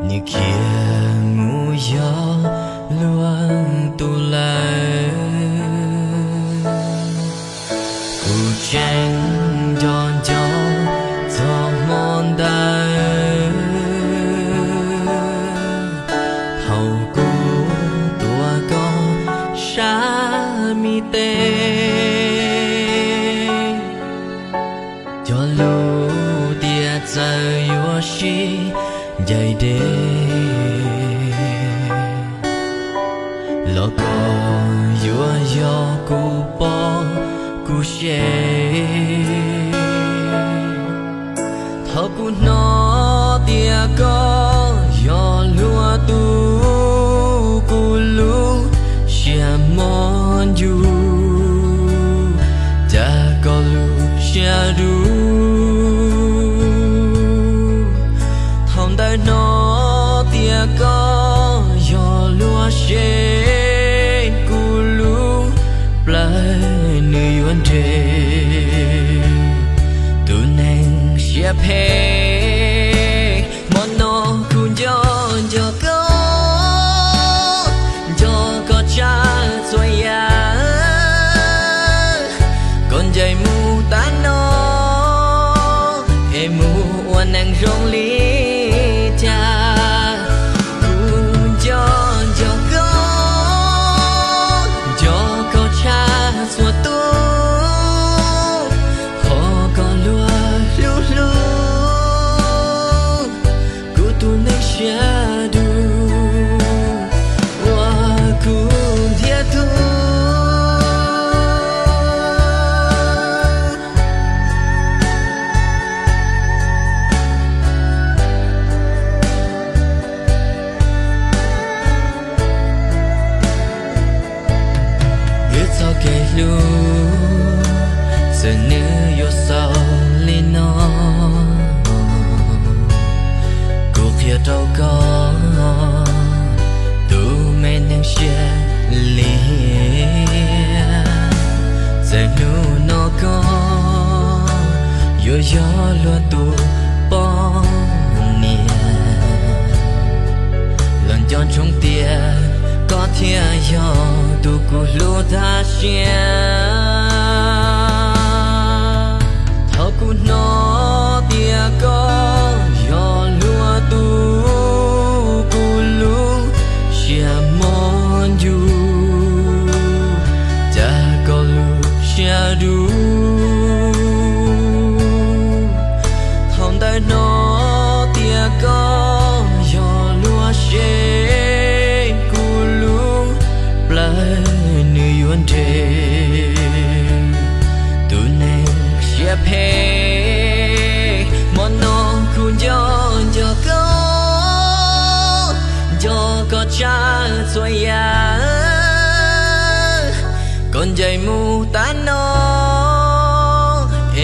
Nws khiav mus yos luag tus lawm. Kuv tseem nco nco txog hmo ntawd, thaum kuv tuav koj sab me tes. Cog lus tias txawm yuav sib ncaim deb los koj yuav yog kuv poj kuv sev. Thaum kuv hnov tias koj yog luag tus, kuv lub siab mos ncuj, cas koj lub siab dub. Thaum ntawd hnov tias koj yog luag sev, kuv lub plawv nws yuav nres, tus neeg siab phem. Hmo no kuv nco nco koj, nco koj tshaj txhua yam. Koj ncaim mus tas no, es mus ua neeg zoo li cas? Kuv nco nco koj, nco koj tshaj txhua tus, qhov koj luag hlub hlub kuv tus neeg siab dub, ua kuv ntiag tug. Wb txoj kev hlub, txawm nws yuav xaus li no, kuv qhia rau koj, tus me neeg siab liam, txawm hnub no koj yuav yog luag tus poj niam, los nco ntsoov tias koj thiaj yog tus kuv hlub tas siab. Thaum kuv hnov tias koj yog luag tus, kuv lub siab mos ncuj, cas koj lub siab dub. Thaum ntawd hnov tias koj yog luag sev, kuv lub plawv nws yuav nres, tus neeg siab phem. Hmo no kuv nco nco koj, nco koj tshaj txhua yam. Koj ncaim mus tas no,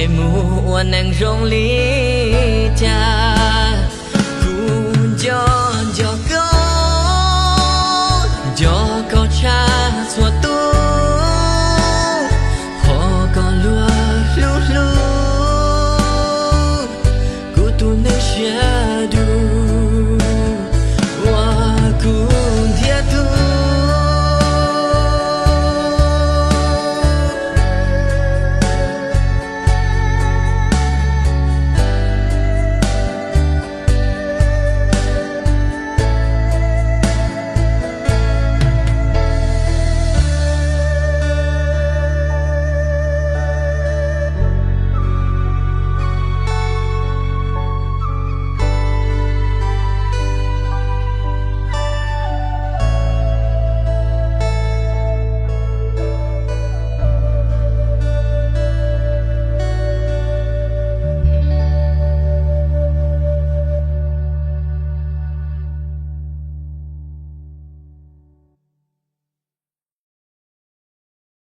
es mus ua neeg zoo li cas?